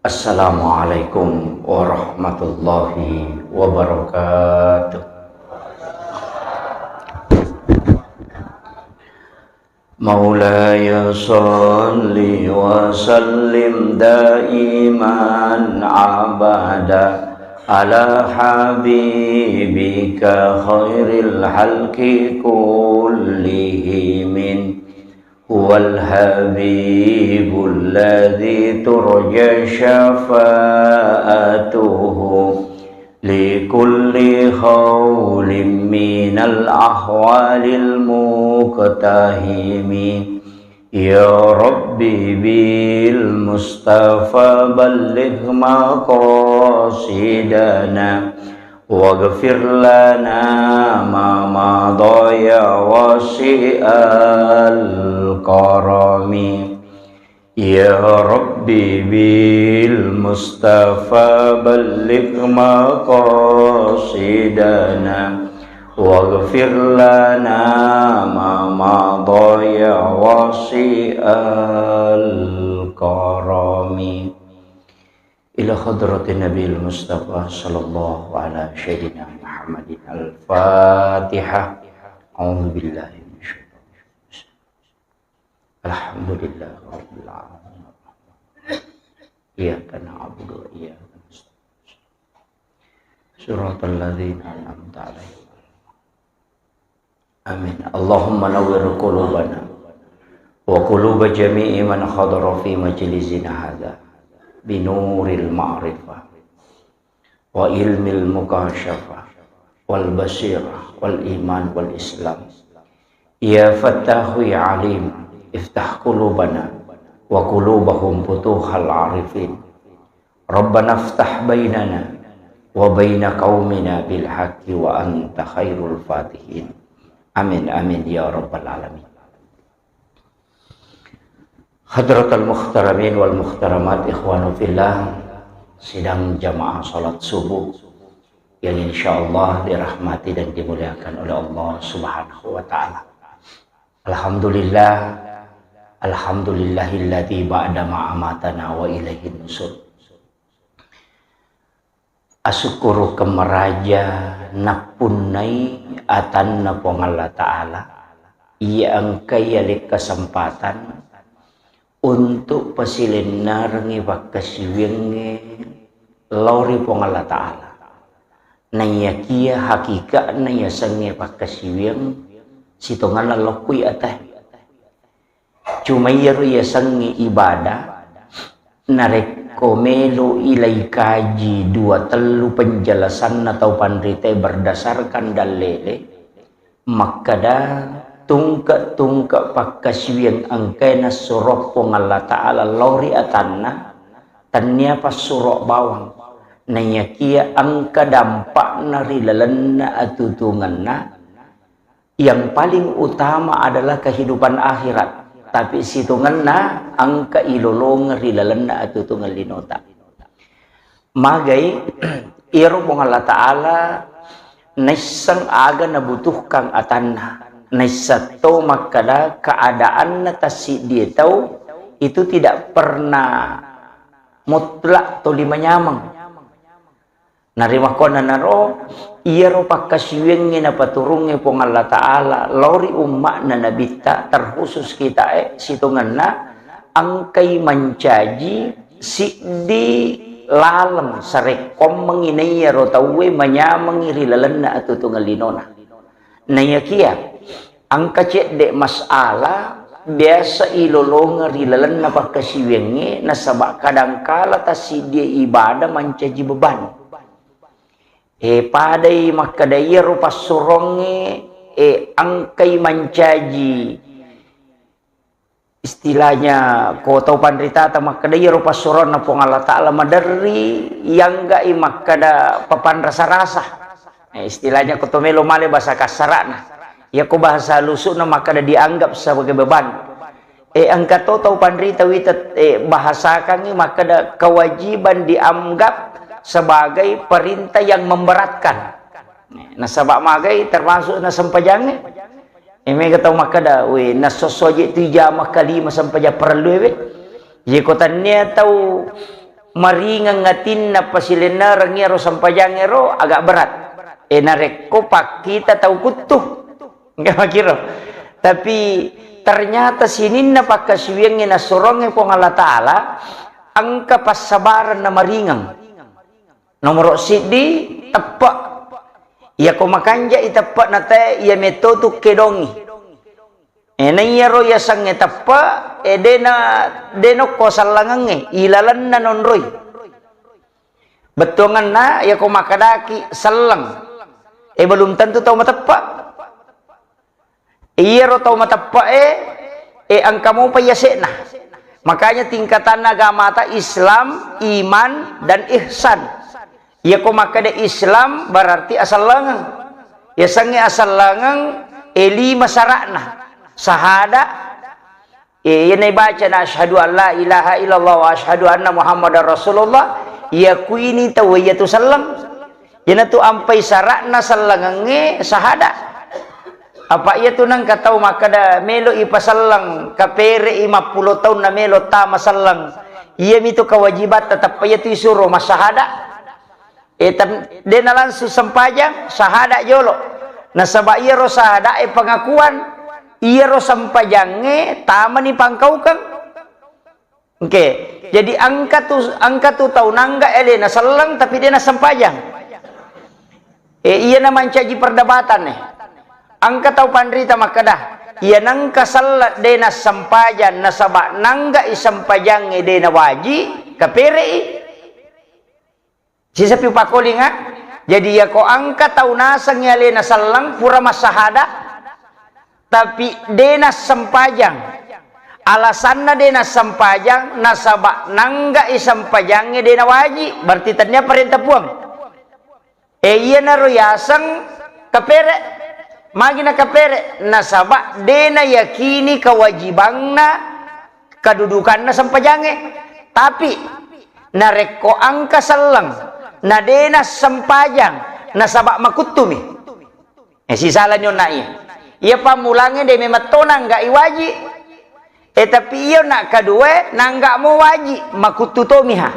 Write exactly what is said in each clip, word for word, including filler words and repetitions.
Assalamualaikum warahmatullahi wabarakatuh. مولاي صل وسلم دائما أبدا على حبيبك خير الخلق كلهم. هو الحبيب الذي ترجى شفاعته لكل هول من الأهوال المقتحم. يا رب بالمصطفى بلغ مقاصدنا واغفر لنا ما مضى يا واسع الكرم. يا رب بالمصطفى بلغ مقاصدنا واغفر لنا ما مضى يا واسع الكرم. إلى حضرة النبي المصطفى صلى الله على سيدنا محمد الفاتحة. أعوذ بالله من الشيطان الرجيم. الحمد لله رب العالمين. إياك نعبد وإياك نستعين. صراط الذين أنعمت عليهم. آمين. اللهم نور قلوبنا وقلوب جميع من حضر في مجلسنا هذا بنور المعرفة وعلم المكاشفة والبصيرة والإيمان والإسلام. يا فتاح يا عليم، افتح قلوبنا وقلوبهم فتوح العارفين. ربنا افتح بيننا وبين قومنا بالحق وأنت خير الفاتحين. آمين، آمين يا رب العالمين. Hadratal muhtaramin wal muhtaramat, ikhwanu fillah, sidang jamaah salat subuh yang insyaallah dirahmati dan dimuliakan oleh Allah Subhanahu wa taala. Alhamdulillah, alhamdulillahilladzi ba'da ma amatana wa ilaihin nusur. Asukkurukeng maraja nappunnai atanna Puang Allah Ta'ala, iya engkai yaleng kesempatan untuk pasilennerengngi pakkasiwiyangnge lao ri Puang Allah Ta'ala. Naiyakiya hakika'na yasengnge pakkasiwiyang sitongenna lokkui atae. Cuma iyaro yasengnge ibadah, narekko melo ilaikaji dua tellu penjelasanna tau panritae berdasarkan dallele, makkeda tungke-tungke pakkasiwiang engkae nassuro Puang Allah Ta'ala lao ri atanna, tennia passuro bawang, naiyakiya engka dampakna ri lalenna atutungenna, yang paling utama adalah kehidupan akhirat, tapi sitongenna engka ilolongeng ri lalenna atutungang linota. Magai, iyaro Puang Allah Ta'ala naisseng aga nabutuhkan atanna, naisseng to makkeda keadaanna tassiddie tau itu tidak pernah mutlak toli manyameng. Narimakkuannanaro, iyaro pakkasiwiangnge napaturungnge Puang Allah Ta'ala lao ri umma'na Nabitta, terkhusus kitae sitongenna, engkai mancaji siddi laleng sarekkoammengngi naiyaro tauwe manyamengngi ri lalenna atutungeng linona. Naiyakiya engka cedde masalah biasa ilolongeng ri lalenna pakkasiwiangnge, nasaba kadangkala tassiddie ibadah mancaji beban. E, padai makkeda iyaro passurongnge, e, engkai mancaji istilahnya ko tau panritata makkeda iyaro passuroanna Puang Allah Ta'ala maderri, yangga'i makkeda papanrasa-rasa. Eh, istilahnya ko to melo male bahasa kasara'na. Iyako bahasa halusu'na makkeda dianggap sebagai beban. Eh, engka to tau panrita wita, eh, bahasakangngi makkeda kewajiban dianggap sebagai perintah yang memberatkan. Nasaba magai termasuk nasempajangnge. Eh, mega tau makkeda, "We, nasosso je tu ijama kalima sempajang parellu we." Jeko tannia tau maringeng atinna pasilennereng iyaro sempajangnge ro, agak berat. E, narekko pakkita tau kuttu. Engka makkiro. Tapi ternyata sininna pakkasiwiangnge nassurongnge Puang Allah Ta'ala, engka passabareng na maringeng. Nomoro siddi, teppe'. Iyako makanja'i teppe'na tae, iya metto tu kedongi. E, na iyaro yasengnge teppe', e, dena, dena okko sellengengnge, ilalenna nonroi. Bettuangenna, iyako makkedaki selleng, e, belum tentu tau mateppe'. Iyaro tau mateppe'e, e, engka mopa yase'na. Makanya tingkatanna agamata Islam, iman, dan ihsan. Iyako makkeda Islam berarti asellengeng. Yasengnge asellengeng, e, lima sara'na. Sahada, e, iyana ibacana asyhadu an la ilaha illallah wa asyhadu anna Muhammadar Rasulullah, iyakuini tau iyatu selleng. Iyanatu ampai sara'na sellengengnge sahada. Apa iyatu nengka tau makkeda melo ipaselleng, kapere'i mappulo taunna melo tama selleng. Iyamitu kewajibatta, tappa iyatu isuro massahada. E, tam-, dena langsung sempajang, sahada jolo. Nasaba iyaro sahada e pengakuan, iyaro sempajangnge tamani pangkaukeng. Oke, jadi engka tu, engka tu tau nangga alena selleng tapi de nassempajang. E, iyana mancaji perdebatan e. Engka tau panrita makkeda, iya nengka selleng de nassempajang nasaba nangga i sempajangnge de nawaji, kapere'i. Sisapi upakkolinga, jadi iyako engka tau nasengngi alena selleng pura massahada, tapi de nassempajang. Alasanna de nassempajang, nasaba nangga i sempajangnge de nawaji, berarti tennia parenta Puang. E, iyanaro yaseng kapere. Magi nakapere? Nasaba de nayakini kewajibanna, kedudukanna sempajangnge. Tapi narekko engka selleng na de nassempajang, nasaba makuttumi. E, sisalani onna iya. Iya pammulangnge de memang to nangga i waji. E, tapi iya onna kedua nangga mo waji, makuttu tomiha.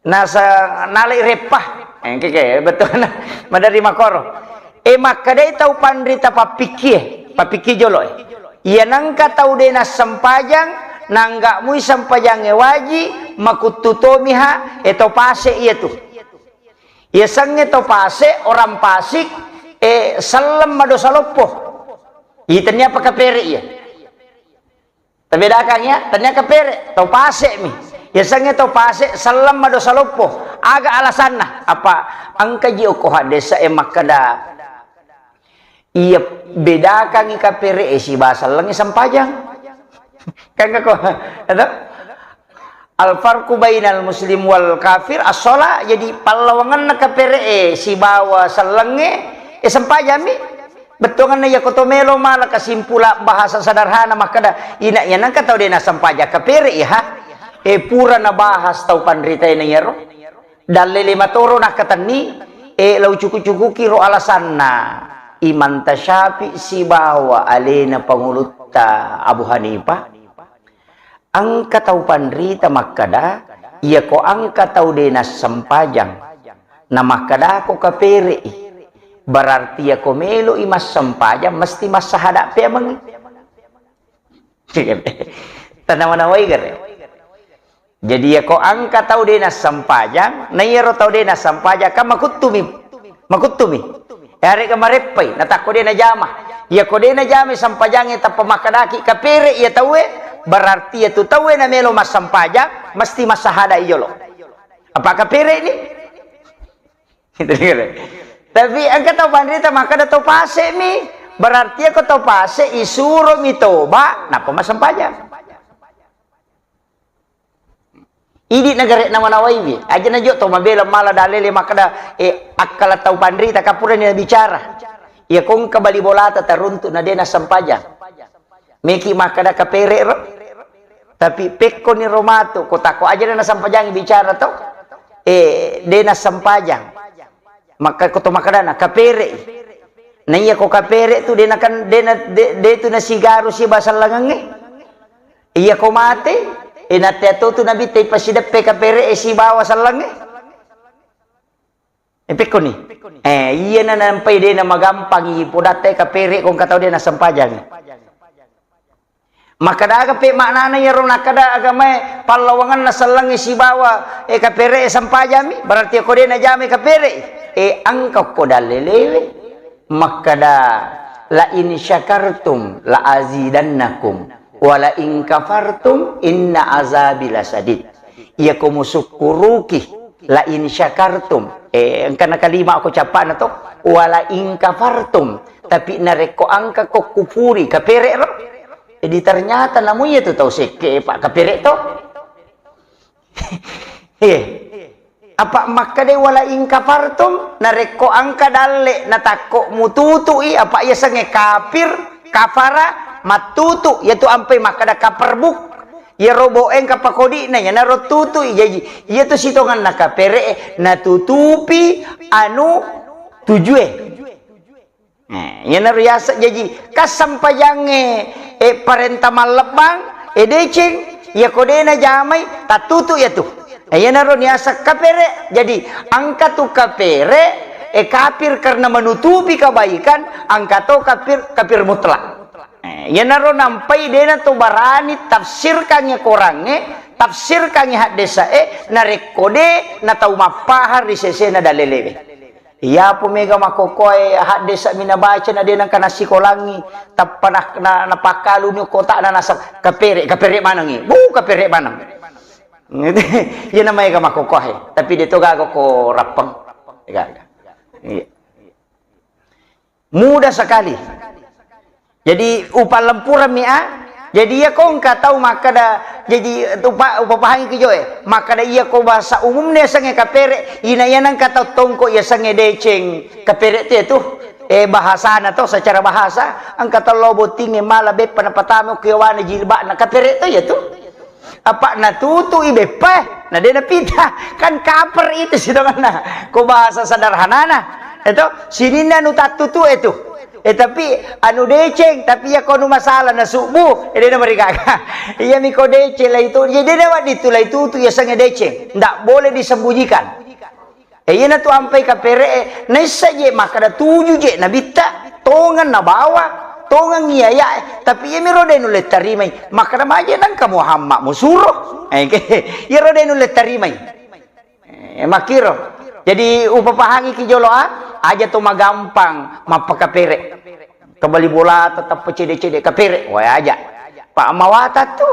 Nasa-, nalai reppa. E, engke ke, betul. Madari makoro. E, makkedai tau panrita pappikkie, pappikki jolo e. Iya nengka tau de nassempajang, nangga mui sempajangnge waji, makuttu tomiha, e, to pase iyatu. Yasengnge to pase, orang pasik, e, selleng madosa loppo. Itennia apa kapere iya. Tabedakang ya, tennia kapere, to pase mi. Yasengnge to pase, selleng madosa loppo. Aga alasanna? Apa engka ji okko haddesa e makkeda, iya bedakangngi kapere e sibawa sellengnge sempajang. Kan ko, ada? Al farqu bainal muslim wal kafir as-shalah, jadi pallawangenna kapere e sibawa sellengnge, e sempajang mi. Bettuangenna iyako to melo mala kesimpulan bahasa sederhana makkeda, ina iya nengka tau de nassempajang kapere i ha. E pura nabahas tau panrita e na iyaro. Dalle lima toro nakkatenni, e lau cuku-cukuki ro alasanna. Imam Tasyafi sibawa alena pangulutta Abu Hanifah. Engka tau panrita makkeda, iyako engka tau de nassempajang, na makkedako kapere'i, berarti iyako melo'i massempajang mesti massahada peamengngi. Tanawa-nawai gare. Jadi iyako engka tau de nassempajang, na iyaro tau de nassempajang kan makuttumi, makuttumi. Yarega mareppai, natakko de najama. Iyako de najama sempajangnge tappa makkedaki kapere iya tauwe, berarti iyatu tauwe namelo massempajang mesti massahada i jolo. Apa kapere ni? Tapi engka tau panrita makkeda to pase mi, berarti iyako to pase isuro mi toba nappa massempajang. Idi nagare nawa-nawaiwi, aja najo to mabela mala dalele makkeda, e, akkala tau panrita kapurani nabicara. Iya kongka bali bolata taruntu na de nassempajang. Meki makkeda kapere ro. Tapi pekkoni ro matu, ko tako aja de nassempajang bicara to. E, de nassempajang. Makka ko to makkedana, kapere'i. Na iya ko kapere tu de nakan-, de na-, de, de tu nasigaru siba sellengengnge. Iya ko mate, E, natea to tu Nabitta ipasideppe kapere e sibawa sellengnge. E, pekkoni. E, iyana nampai de namagampang ipodatta e kapere ko engka tau de nasempajangi. Makkadaga pe maknana iyaro nakkada agamae pallawangenna sellengnge sibawa, e, kapere e sempajami, berarti ko de najamai kapere e, engka ko dalelewe. Makkada, "La in syakartum la azidannakum, wa la in kafartum inna azabi lasadid." Iyako musukkuruki, la in syakartum, eh, engkana kalima ko cappana to, wa la in kafartum, tapi narekko engka ko kufuri, kapere ro. Jadi ternyata namu iya tu tau sekke, Pak, kapere to. Iya. Apa makkeda wala in kafartum, narekko engka dalle natakko mututui, apa iya sengnge kafir, kafara, mattutu, yaitu ampai makkeda kaperbuk. Iya robo engka pakodina, iya naro tutui. Jaji, iya tu sitonganna kapere, natutupi anu tujue. Eh, iyanaro yaseng jaji, kassempajangnge, eh, parenta mallebbang, eh, deceng, iyako de najamai, tattutu iyatu. Eh, iyanaro niaseng kapere. Jadi, engka tu kapere, eh, kafir karena menutupi kebaikan, engka to kafir, kafir mutlak. Eh, iyanaro nampai dena to barani tafsirkangnge korangnge, tafsirkangnge haddesae, narekko de natau mappahang ri sesena dalelewe. Iyapo mega makkokkoe haddesa mi nabaca na de nengka nassikolangi, tappa na, na, napakkaluni kotana naseng, "Kapere, kapere manengi." Bu, kapere maneng. Iya na maega makkokkoe, tapi de to gaga ko rappeng. Gaga. Iya. Mudah sekali. Jadi, upallempurammi a. Jadi, iya ko engka tau makkeda, jadi, upa-, upapahangi ki joe. Makkeda iya ko bahasa umumna yasengnge kapere, ina iya nengka tau tongko yasengnge deceng. Kapere tu, tu. Eh, bahasana to, secara bahasa, engka tau lao bottingnge mala beppa napatama ko yawana jilbabna. Kapere to iya tu. Apa natutui beppa, na de napita. Kan kaper itu sitonganna. Ko bahasa sederhanana. Eto, sininna anu tattutu e tu. Eh, tapi anu deceng, tapi iya ko anu masalah na subuh, eh, de namarigaga. Iya mi ko deceng lai tu, jadi de nawaddi tu lai tutu yasengnge deceng. Ndak boleh disembunyikan. Eh, iyana tu ampai kapere, eh, naissa je makkeda tuju je nabitta, tongeng nabawa, tongeng iya ya, eh, tapi iya mi ro de nulle tarimai. Makkeda maje nengka Muhammad musuro. Eh, iyaro de nulle tarimai. Eh, makkiro. Jadi, upapahangi ki jolo a, aja to magampang mappakapere. Kebali bola tetap cede-cede kapere, wae aja. Pak mawata tu,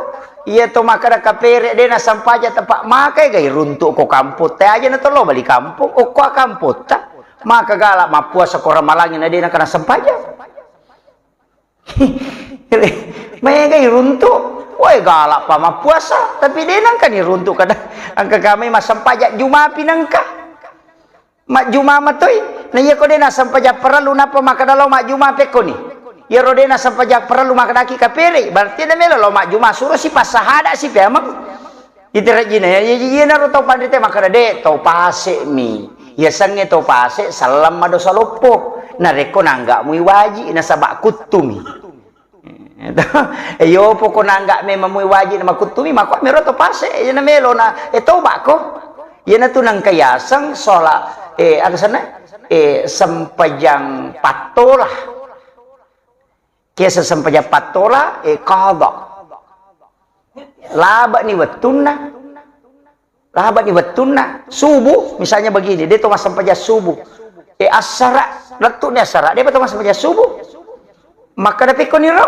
iya to makkeda kapere de nasempaja tepak makai gai runtuk ko kampung te aja na tolo bali kampung, okko kampung ta. Maka gala mappuasa ko ramalangi na de nakana sempaja. Maega iruntu, woi, galak pa mappuasa, tapi de nengka ni runtu kada. Engka kami massempajang Juma pi nengka. Majjuma matoi. Na iya ko de nassempajang parellu nappa makkeda lao majjuma pekkoni. Iyaro de nassempajang parellu makkedaki kapere, berarti de melo lao majjuma, suro si passahada si peameng. Itarajjina, ya, ya, iyanaro tau panrita makkeda, "De, tau pase mi. Yasengnge tau pase, selleng madosa loppo. Narekko nangga mui waji, nasaba kuttumi." Eh, yopo ko nangga memang mui waji na makuttumi, mako mero tau pase, iyana melo na, eh, toba ko. Iyanatu nengka yaseng sholat, eh, aga senna? Eh, sempajang pattola. Kiasa sempajang pattola, eh, qada. Labani wettunna. Labani wettunna. Subuh, misalnya begini, de to massempajang subuh. Eh, assara, lettu'ni assara, de pa to massempajang subuh. Makkeda pekko niro,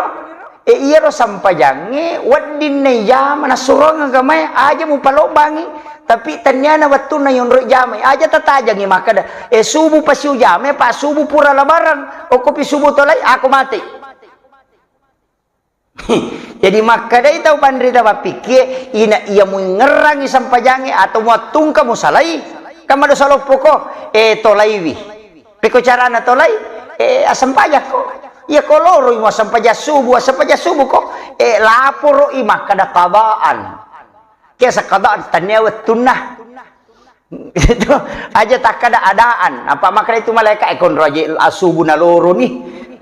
eh, iyaro sempajangnge wedding naijama nassurong agamae, aja mupalobbangi, tapi tenniana wettunna yonroi jamai, aja tatajangi makkeda, eh, subuh pasi ujamai, pa subuh pura labarang, okkopi subuh tolai, ako mate. Jadi makkedai tau panrita mappikkie, ina iya muingngerangi sempajangnge atau muattungka musalai, kan madosa loppoko, eh, tolaiwi. Pekko carana tolai, eh, assempajakko. Iya ko loroi muassempajang subuh, assempajang subuh ko, eh, laporoi makkeda qadaan. Kiasa qadaan, tennia wettunna. Itu aja takkada adaan. Apa makkeda itu malaikat, eh, konro aja asubu naloroni.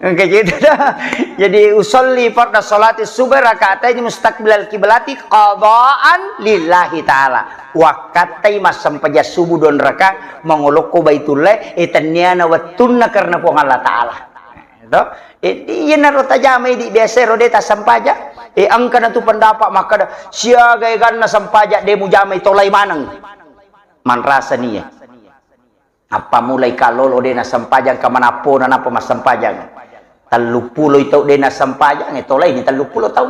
Engka gitu dah. Jadi, usolli farda sholati subhi rakaatain mustaqbilal kiblati qadaan lillahi ta'ala. Wakkattai massempajang subuh dua rakaat mangolokko Baitullah, e, tenniana wettunna karena Puang Allah Ta'ala. To? E, iyanaro tajamai di biasa ro de tassempajang. E, engkana tu pendapat makkada, siaga eganna sempajang de mujamai tolai maneng. Manrasa nia. Appammulai kallolo de nassempajang, ka manappona nappa massempajang. Telluppulo tau de nassempajang, e, tolaini telluppulo tau.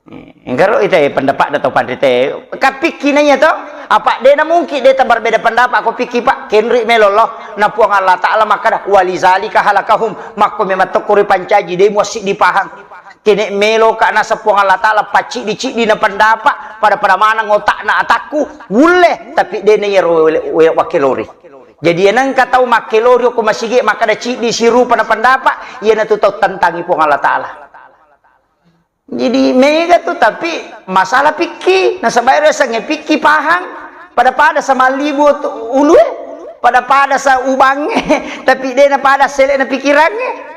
E, engkaro ita, e, pendapatna tau panrita. Kapikki naiya to, apa de namungkin de tabarbeda pendapat ko pikki, Pak. Kenri melo lo, na Puang Allah Ta'ala makkada, "Walizalika halakahum." Makko memang tokko ripancaji, de muassiddi pahang. Kene meloka naseng Puang Allah Ta'ala pacciddi-ciddi na pendapat, pada-pada maneng otakna atakku, wulle, tapi de na iyaro we-, we-, wakkelori. Jadi, enengka tau makkelori ko masigi makkada ciddi sirupa na pendapat, iyanatu tau tentangi Puang Allah Ta'ala. Jadi, mega tu, tapi masalah pikki, nasaba ero yasengnge pikki pahang, pada-pada samallibu tu ulue, pada-pada sa ubangnge, tapi de na pada sele na pikirangnge.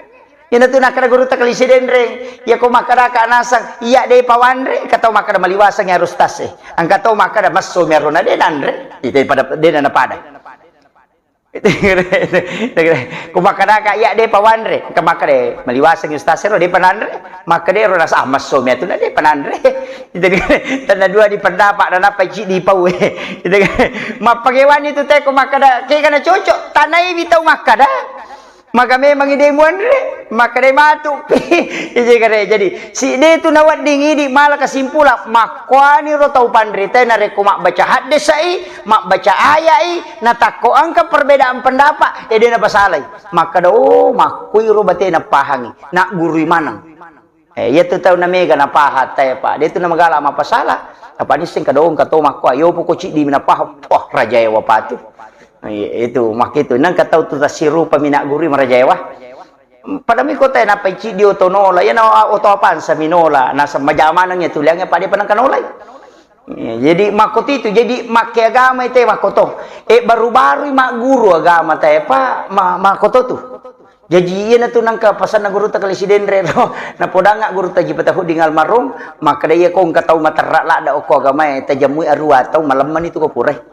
Iyanatu nakkeda gurutta Kali Sidenreng, iyako makkedaka naseng, "Iya de pawanre," engka tau makkeda, "Maliwaseng iyaro ustaz e." Engka tau makkeda, "Messomi iyaro na de nanre." Ite pada, de na napada. Ko makkedaka, "Iya de pawanre," engka makkeda, "Maliwaseng ustaz ero de pananre." Makkeda ero naseng, "Ah, messomi atu na de pananre." Ite tenna dua di pendapat, na nappa ciddi pau e. Ite mappagewani tu te ko makkeda, kega na cocok, tanaiwi tau makkeda. Maka memang ide muanre, maka de matu pi. Ije kare. Jadi, si de tu nawedding idi mala kesimpulan, makkuani ro tau panrita narekko mabbaca haddesai, mabbaca ayai, natakko engka perbedaan pendapat, e de napasalai. Makkeda, "Oh, makkui ro bate napahangi, naggurui maneng." Eh, iya tu tau na mega napahang tae, Pak. De tu na magala mapasala. Apa nisseng kadong kato makko, ayo poko ciddi mi napahang. Wah, rajae wapatu. Iya, itu, makkitu. Nang katau tu tasirupa mi naggurui marajae wa. Pada mi kota nappa ciddi oto nola. Iya na oto apang sa mi nola. Naseng majamaneng ya tuliangnge pade panang kanolai. Iya, jadi makkotitu, jadi makke agama ite makkoto. Eh, baru-baru magguru agama tae, Pak, ma-, makkoto tu. Jaji, iyanatu nengka pasanna gurutta Kali Sidenreng ro. Napodangnga gurutta Haji Patahuddin almarhum, makkeda, "Iya ko engka tau materra ladda okko agamae, tajammui arua tau, malemmani tu ko purai."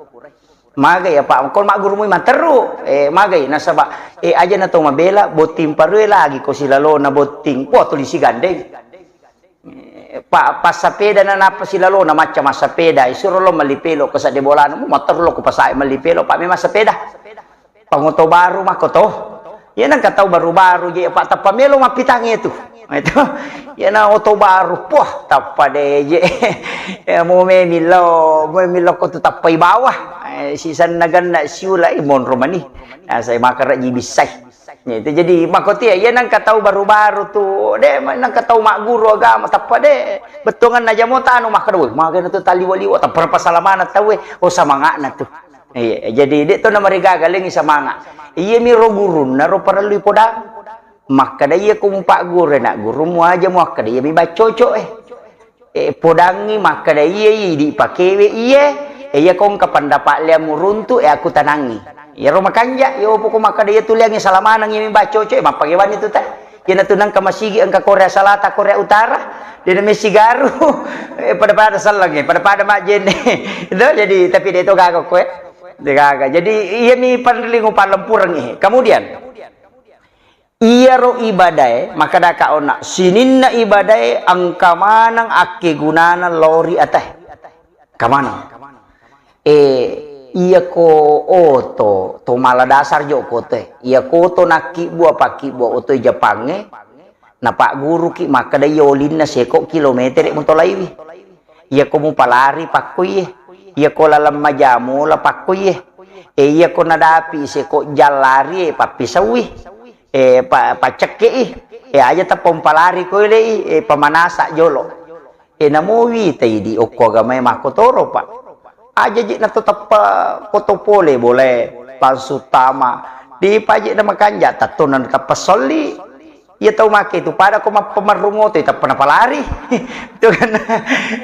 Magai apa? Ko maggurumui materru, eh, magai nasaba, eh, aja na to mabela, botting parue lagi ko silalona botting. Wah, tuli sigandeng. Eh, pa-, passapeda na nappa silalona macca massapeda, isuro lo melli pelo ke sadde bolana, mu materru lo ko pasae melli pelo, pa memang sepeda. Pangoto baru makko to. Iya nengka tau baru-baru je, Pak, tappa melo mappitangnge tu. Itu. Iya na oto baru, puah, tappa de je. Ya, mo memillo, mo memillo ko tu tappai bawah. Eh, sisanna ganna siulai monro mani. Ya, saya makara ji bissai. Ya, itu jadi makko tia, iya nengka tau baru-baru tu, de, nengka tau magguru agama, tappa de. Bettuangan na jamo tanu makkeda, "Woi, magana tu taliwa-liwa, tappa pasalamana tau, eh." Oh, samangana tu. Iya, jadi de to namarigaga lengi samanga. Iya mi ro gurunna ro parellu ipodang. Makkeda iya ko mupagguru na gurumu aja muakkeda iya mi baccoco eh. Eh, podangi makkeda iya idi pakewe iye. Eh, iya ko engka pendapat lea muruntu, eh, aku tanangi. Iya ro makanja, iya opo ko makkeda iya tuliangi salamanang iya mi baccoco eh, mappagewani tu ta. Iyanatu nengka masigi engka Korea Selatan, Korea Utara, de na messigaru. Eh, pada-pada sellengnge, pada-pada majjenne. Itu jadi, tapi de to gaga ko, eh. De gaga. Jadi, iya mi parellu upallempureng eh. Kemudian, iyaro ibadae, makkedaka onna, sininna ibadae engka maneng akkegunana lori atae. Kamaneng. Eh, iya ko oto, to mala dasar jo ko oto e. Iya ko oto nakkibbua, pakkibbua oto e Japangnge, napagguruki makkeda iya olinna seko kilometere mutolaiwi. Iya ko mupalari pakkuiye. Iya ko laleng majamola pakkuiye. Eh, iya ko nadapi seko jallari e pappisaui. Eh, pa-, paccekkei. Eh, aja tappa umpalari ko elei, eh, pamanasa jolo. E, namo witai di okko agamae makkotoro, Pak. Aja je nato tappa koto pole bolae, langsung tama. Di paje na makanja, tattona tappa solli. Iya tau make tu pada ko mappamarrung oto, tappa napalari. Itu kan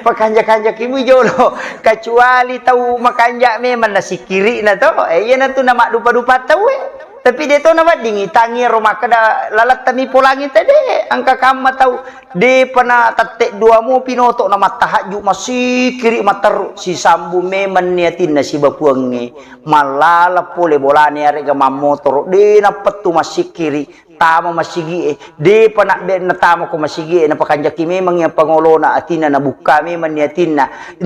pakanja-kanja kimu jolo. Kecuali tau makanja memang nasikiri na to. E, iya natu namaddupa-dupa tau e. Tapi de to naweddingi tangi ro makkeda lalattami polangi tede, engka kamma tau. Depa na tette dua mo pinoto na mattahajju masikiri materru, sisambung memang ni atinna siba puangnge. Mallala pole bolane arega mammotoro, de nappettu masikiri tama masigie. Depa na be natama ko masigie, napakanjaki memang yang pangolona atinna, nabukka memang ni atinna.